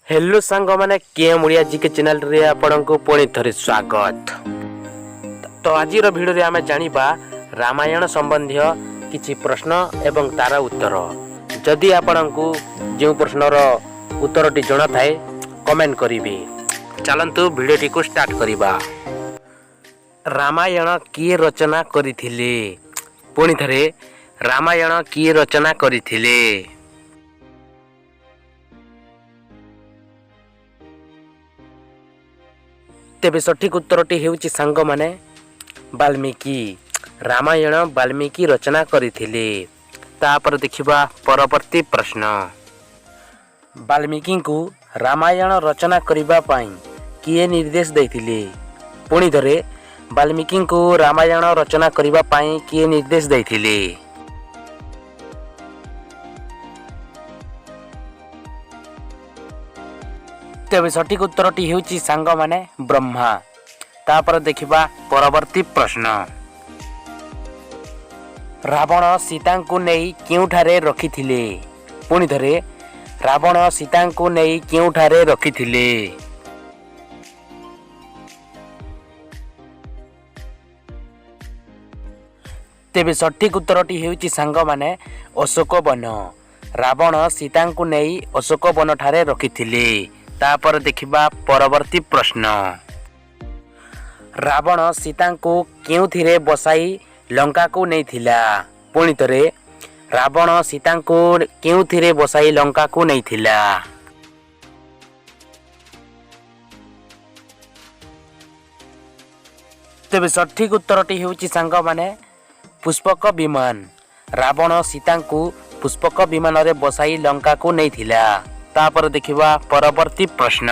Hello ସାଙ୍ଗମାନେ, K M Odia GK ଚ୍ୟାନେଲରେ ଆପଣଙ୍କୁ ପୁଣି ଥରେ ସ୍ୱାଗତ। ତ ଆଜିର ଭିଡ଼ିଓରେ ଆମେ ଜାଣିବା ରାମାୟଣ ସମ୍ବନ୍ଧୀୟ କିଛି ପ୍ରଶ୍ନ ଏବଂ ତାର ଉତ୍ତର। ଯଦି ଆପଣଙ୍କୁ ଯେଉଁ ପ୍ରଶ୍ନର ଉତ୍ତରଟି ଜଣାଥାଏ, କମେଣ୍ଟ କରିବେ। ଚାଲନ୍ତୁ, ଭିଡ଼ିଓଟିକୁ ଷ୍ଟାର୍ଟ କରିବା। ରାମାୟଣ କିଏ ରଚନା କରିଥିଲେ? ପୁଣି ଥରେ, ରାମାୟଣ କିଏ ରଚନା କରିଥିଲେ? ତେବେ ସଠିକ୍ ଉତ୍ତରଟି ହେଉଛି ସାଙ୍ଗମାନେ, ବାଲ୍ମୀକି। ରାମାୟଣ ବାଲ୍ମୀକି ରଚନା କରିଥିଲେ। ତାପରେ ଦେଖିବା ପରବର୍ତ୍ତୀ ପ୍ରଶ୍ନ। ବାଲ୍ମୀକିଙ୍କୁ ରାମାୟଣ ରଚନା କରିବା ପାଇଁ କିଏ ନିର୍ଦ୍ଦେଶ ଦେଇଥିଲେ? ପୁଣି ଥରେ, ବାଲ୍ମୀକିଙ୍କୁ ରାମାୟଣ ରଚନା କରିବା ପାଇଁ କିଏ ନିର୍ଦ୍ଦେଶ ଦେଇଥିଲେ? ତେବେ ସଠିକ୍ ଉତ୍ତରଟି ହେଉଛି ସାଙ୍ଗମାନେ, ବ୍ରହ୍ମା। ତାପରେ ଦେଖିବା ପରବର୍ତ୍ତୀ ପ୍ରଶ୍ନ। ରାବଣ ସୀତାଙ୍କୁ ନେଇ କେଉଁଠାରେ ରଖିଥିଲେ? ପୁଣି ଥରେ, ରାବଣ ସୀତାଙ୍କୁ ନେଇ କେଉଁଠାରେ ରଖିଥିଲେ? ତେବେ ସଠିକ୍ ଉତ୍ତରଟି ହେଉଛି ସାଙ୍ଗମାନେ, ଅଶୋକ ବନ। ରାବଣ ସୀତାଙ୍କୁ ନେଇ ଅଶୋକ ବନଠାରେ ରଖିଥିଲେ। ତାପରେ ଦେଖିବା ପରବର୍ତ୍ତୀ ପ୍ରଶ୍ନ। ରାବଣ ସୀତାଙ୍କୁ କେଉଁଥିରେ ବସାଇ ଲଙ୍କାକୁ ନେଇଥିଲା? ପୁଣି ଥରେ, ରାବଣ ସୀତାଙ୍କୁ କେଉଁଥିରେ ବସାଇ ଲଙ୍କାକୁ ନେଇଥିଲା? ତେବେ ସଠିକ୍ ଉତ୍ତରଟି ହେଉଛି ସାଙ୍ଗମାନେ, ପୁଷ୍ପକ ବିମାନ। ରାବଣ ସୀତାଙ୍କୁ ପୁଷ୍ପକ ବିମାନରେ ବସାଇ ଲଙ୍କାକୁ ନେଇଥିଲା। ତାପରେ ଦେଖିବା ପରବର୍ତ୍ତୀ ପ୍ରଶ୍ନ।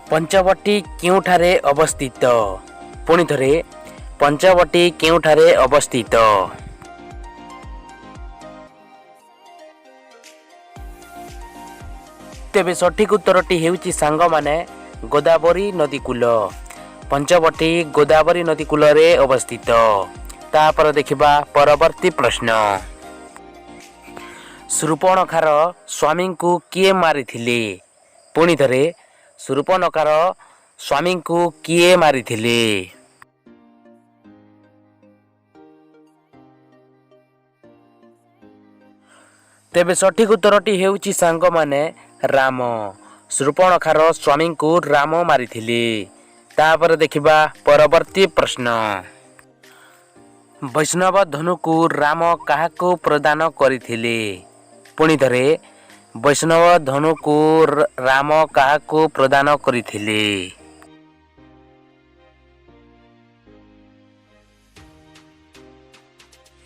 ପଞ୍ଚବଟୀ କେଉଁଠାରେ ଅବସ୍ଥିତ? ପୁଣି ଥରେ, ପଞ୍ଚବଟୀ କେଉଁଠାରେ ଅବସ୍ଥିତ? ତେବେ ସଠିକ୍ ଉତ୍ତରଟି ହେଉଛି ସାଙ୍ଗମାନେ, ଗୋଦାବରୀ ନଦୀ କୂଳ। ପଞ୍ଚବଟୀ ଗୋଦାବରୀ ନଦୀ କୂଳରେ ଅବସ୍ଥିତ। ତାପରେ ଦେଖିବା ପରବର୍ତ୍ତୀ ପ୍ରଶ୍ନ। ଶୂର୍ପଣଖାର ସ୍ୱାମୀଙ୍କୁ କିଏ ମାରିଥିଲେ? ପୁଣି ଥରେ, ଶୂର୍ପଣଖାର ସ୍ୱାମୀଙ୍କୁ କିଏ ମାରିଥିଲେ? ତେବେ ସଠିକ୍ ଉତ୍ତରଟି ହେଉଛି ସାଙ୍ଗମାନେ, ରାମ। ଶୂର୍ପଣଖାର ସ୍ୱାମୀଙ୍କୁ ରାମ ମାରିଥିଲେ। ତାପରେ ଦେଖିବା ପରବର୍ତ୍ତୀ ପ୍ରଶ୍ନ। ବୈଷ୍ଣବ ଧନୁକୁ ରାମ କାହାକୁ ପ୍ରଦାନ କରିଥିଲେ? ପୁଣି ଥରେ, ବୈଷ୍ଣବ ଧନୁକୁ ରାମ କାହାକୁ ପ୍ରଦାନ କରିଥିଲେ?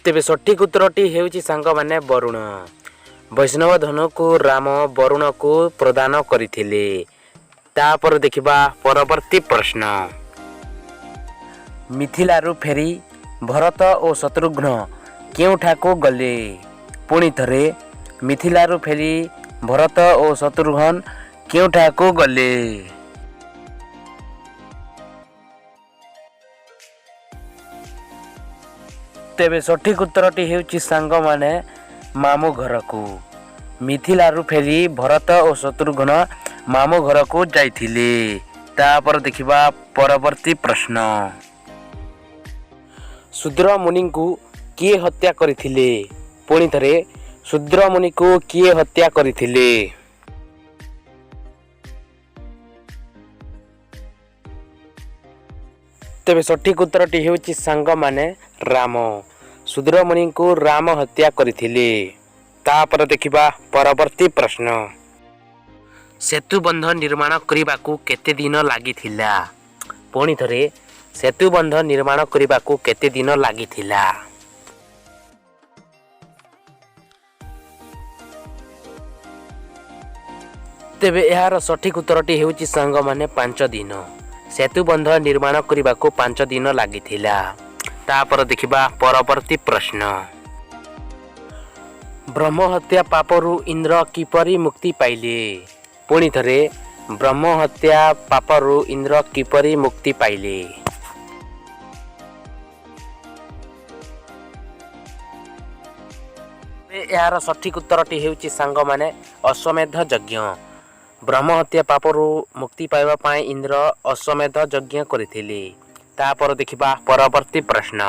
ତେବେ ସଠିକ୍ ଉତ୍ତରଟି ହେଉଛି ସାଙ୍ଗମାନେ, ବରୁଣ। ବୈଷ୍ଣବ ଧନୁକୁ ରାମ ବରୁଣକୁ ପ୍ରଦାନ କରିଥିଲେ। ତାପରେ ଦେଖିବା ପରବର୍ତ୍ତୀ ପ୍ରଶ୍ନ। ମିଥିଲାରୁ ଫେରି ଭରତ ଓ ଶତ୍ରୁଘ୍ନ କେଉଁଠାକୁ ଗଲେ? ପୁଣି ଥରେ, ମିଥିଲାରୁ ଫେରି ଭରତ ଓ ଶତ୍ରୁଘ୍ନ କେଉଁଠାକୁ ଗଲେ? ତେବେ ସଠିକ୍ ଉତ୍ତରଟି ହେଉଛି ସାଙ୍ଗମାନେ, ମାମୁଁ ଘରକୁ। ମିଥିଲାରୁ ଫେରି ଭରତ ଓ ଶତ୍ରୁଘ୍ନ ମାମୁଁ ଘରକୁ ଯାଇଥିଲେ। ତାପରେ ଦେଖିବା ପରବର୍ତ୍ତୀ ପ୍ରଶ୍ନ। ଶୂଦ୍ର ମୁନିଙ୍କୁ କିଏ ହତ୍ୟା କରିଥିଲେ? ପୁଣି ଥରେ, ଶୂଦ୍ର ମୁନିକୁ କିଏ ହତ୍ୟା କରିଥିଲେ? ତେବେ ସଠିକ୍ ଉତ୍ତରଟି ହେଉଛି ସାଙ୍ଗମାନେ, ରାମ। ଶୂଦ୍ରମୁନିଙ୍କୁ ରାମ ହତ୍ୟା କରିଥିଲେ। ତାପରେ ଦେଖିବା ପରବର୍ତ୍ତୀ ପ୍ରଶ୍ନ। ସେତୁବନ୍ଧ ନିର୍ମାଣ କରିବାକୁ କେତେ ଦିନ ଲାଗିଥିଲା? ପୁଣି ଥରେ, ସେତୁବନ୍ଧ ନିର୍ମାଣ କରିବାକୁ କେତେ ଦିନ ଲାଗିଥିଲା? ତେବେ ଏହାର ସଠିକ୍ ଉତ୍ତରଟି ହେଉଛି ସାଙ୍ଗମାନେ, 5 ଦିନ। ସେତୁବନ୍ଧ ନିର୍ମାଣ କରିବାକୁ 5 ଦିନ ଲାଗିଥିଲା। ତାପରେ ଦେଖିବା ପରବର୍ତ୍ତୀ ପ୍ରଶ୍ନ। ବ୍ରହ୍ମହତ୍ୟା ପାପରୁ ଇନ୍ଦ୍ର କିପରି ମୁକ୍ତି ପାଇଲେ? ପୁଣି ଥରେ, ବ୍ରହ୍ମହତ୍ୟା ପାପରୁ ଇନ୍ଦ୍ର କିପରି ମୁକ୍ତି ପାଇଲେ? ଏହାର ସଠିକ୍ ଉତ୍ତରଟି ହେଉଛି ସାଙ୍ଗମାନେ, ଅଶ୍ୱମେଧ ଯଜ୍ଞ। ବ୍ରହ୍ମହତ୍ୟା ପାପରୁ ମୁକ୍ତି ପାଇବା ପାଇଁ ଇନ୍ଦ୍ର ଅଶ୍ୱମେଧ ଯଜ୍ଞ କରିଥିଲେ। ତାପରେ ଦେଖିବା ପରବର୍ତ୍ତୀ ପ୍ରଶ୍ନ।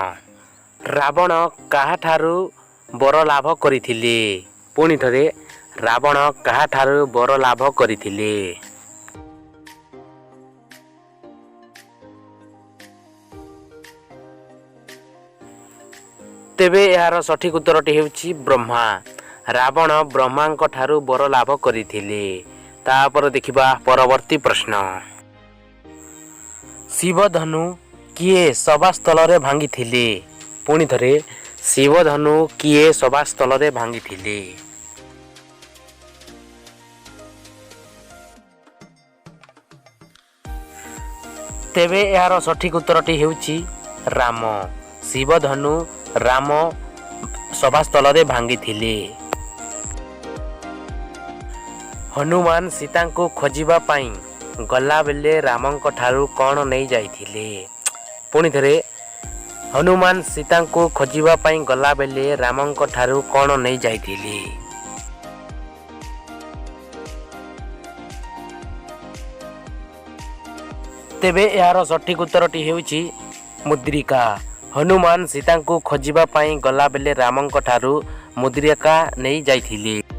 ରାବଣ କାହାଠାରୁ ବର ଲାଭ କରିଥିଲେ? ପୁଣି ଥରେ, ରାବଣ କାହାଠାରୁ ବର ଲାଭ କରିଥିଲେ? ତେବେ ଏହାର ସଠିକ୍ ଉତ୍ତରଟି ହେଉଛି ବ୍ରହ୍ମା। ରାବଣ ବ୍ରହ୍ମାଙ୍କ ଠାରୁ ବର ଲାଭ କରିଥିଲେ। ତାପରେ ଦେଖିବା ପରବର୍ତ୍ତୀ ପ୍ରଶ୍ନ। ଶିବଧନୁ କିଏ ସଭାସ୍ଥଳରେ ଭାଙ୍ଗିଥିଲେ? ପୁଣି ଥରେ, ଶିବଧନୁ କିଏ ସଭାସ୍ଥଳରେ ଭାଙ୍ଗିଥିଲେ? ତେବେ ଏହାର ସଠିକ୍ ଉତ୍ତରଟି ହେଉଛି ରାମ। ଶିବଧନୁ ରାମ ସଭାସ୍ଥଳରେ ଭାଙ୍ଗିଥିଲେ। ହନୁମାନ ସୀତାଙ୍କୁ ଖୋଜିବା ପାଇଁ ଗଲାବେଳେ ରାମଙ୍କ ଠାରୁ କ'ଣ ନେଇ ଯାଇଥିଲେ? ପୁଣି ଥରେ, ହନୁମାନ ସୀତାଙ୍କୁ ଖୋଜିବା ପାଇଁ ଗଲାବେଳେ ରାମଙ୍କ ଠାରୁ କ'ଣ ନେଇ ଯାଇଥିଲେ? ତେବେ ଏହାର ସଠିକ୍ ଉତ୍ତରଟି ହେଉଛି ମୁଦ୍ରିକା। ହନୁମାନ ସୀତାଙ୍କୁ ଖୋଜିବା ପାଇଁ ଗଲାବେଳେ ରାମଙ୍କ ଠାରୁ ମୁଦ୍ରିକା ନେଇ ଯାଇଥିଲେ।